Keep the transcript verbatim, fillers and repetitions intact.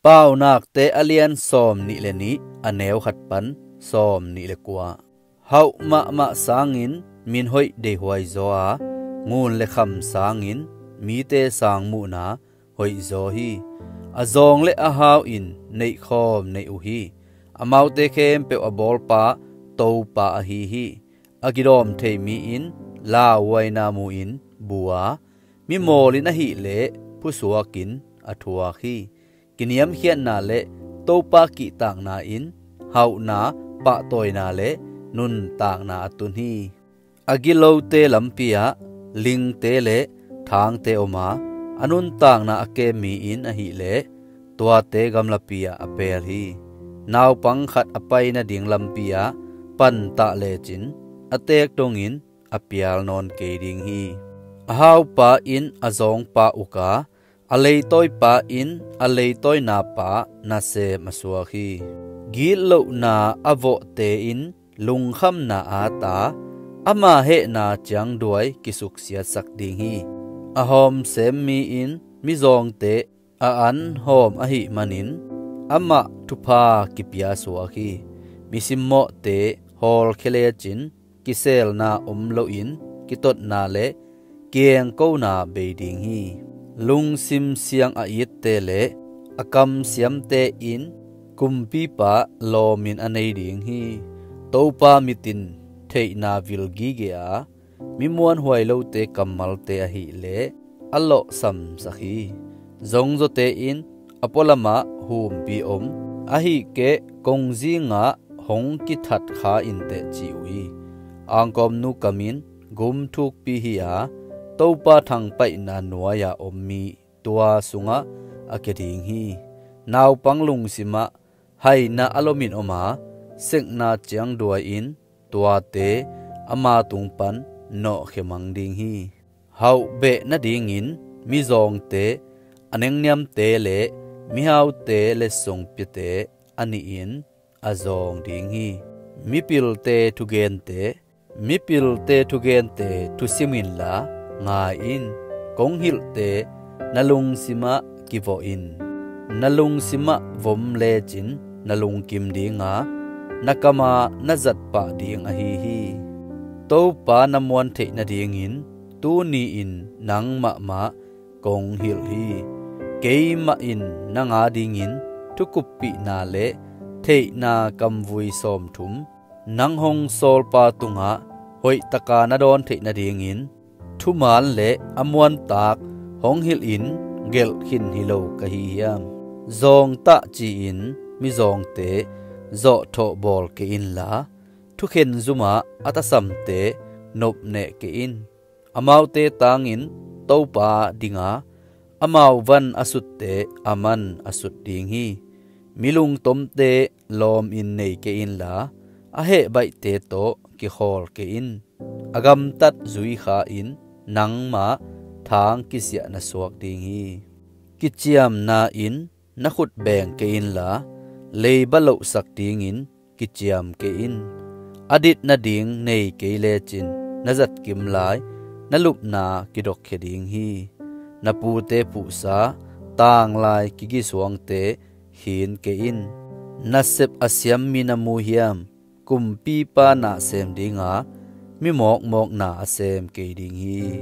Paunakte a lian sawmnih le nih, a neu khat pan sawmnih le kua. Hauh mahmah sangin min hoih deihhuai zaw a, ngun le kham sangin mite sang muhna hoih zaw hi. A zawng le a hau in neihkhawm neih uh hi. Amaute khempeuh a bawlpa Topa ahi hi. A kidawm thei mi in lauhuaina mu-in bu a, mimawl in ahileh phusuakin a thuak hi. Kiniamkhiatna le Topa kihtakna in hauhna, pahtawina le nuntakna a tun hi. A gilote lampi ah lingte le thangte om a, a nuntakna a kem mi in ahileh tuate gamlapi ah a pel hi. Naupang khat a pai nading lampi ah pantah lecin a teek dongin a pial nawn kei ding hi. A haupa in a zawngpa uk a, a leitawipa in a leitawinapa nasem a suak hi. Gitlohna a vawhte in lungkhamna a ta, ama hehna ciangduai kisuksiatsak ding hi. A hawmsem mi in mizawngte a an hawm ahih manin amah thupha kipia suak hi. Mi simmawhte hawlkhia lecin kiselna om loin kitotna le kiengkona bei ding hi. Lungsim siang a itte le a kamsiamte in kumpipa lawmin a nei ding hi. Topa mit in theihna vil gige a, mi muanhuai lote kammalte ahileh a lawhsamsak hi. Zongzawte in a pualamah humpi om, ahikeh kongzingah hong kithat kha inteh ci uh hi. Angkawmnu kam in gum thukpi hi a, Topa thangpaihna nuai-a om mi tua sungah a kia ding hi. Naupang lungsimah haina a lomin om a, sekna ciangduai in tuate ama tung pan nawhkhia mang ding hi. Hauh beh nadingin mizawngte, a nengniamte le mihaute letsong piate a nihin a zawng ding hi. Mipilte thugente, mipilte thugente thusim inla ngai in. Kong hilhte na lungsimah kivawh in. Na lungsimah vom lecin na lungkim dinga, na kamah na zatpah ding ahi hi. Topa na muan theih nadingin tuni-in nang mahmah kong hilh hi. Keimah in nang adingin thukuppihna le theihna kamvui sawmthum, nang hong sawlpa tungah hoihtaka na dawn theih nadingin thuman le a muantak hong hilhin gelh khin hi lo ka hi hiam? Zawngtah ci-in mizawngte zawhthawh bawl kei inla, thukhen zumah a tasamte nopneh kei in. Amaute tangin Topa dinga, amau van a sutte aman a sut ding hi. Mi lungtomte lawmin nei kei inla, a hehbaihte tawh kikhawl kei in. A gamtat zui kha in nangmah thang kisiah na suak ding hi. Kiciamna in na khut beng kei inla, leiba lohsak dingin kiciam kei in. A dit nading nei kei lecin na zatkim lai na lupna kidokkhia ding hi. Na pute phuhsa tanglai kigisuangte khin kei in. Nasep a siam mi na mu hiam? Kumpipa na sem dinga, mi mawkmawk na a sem kei ding hi.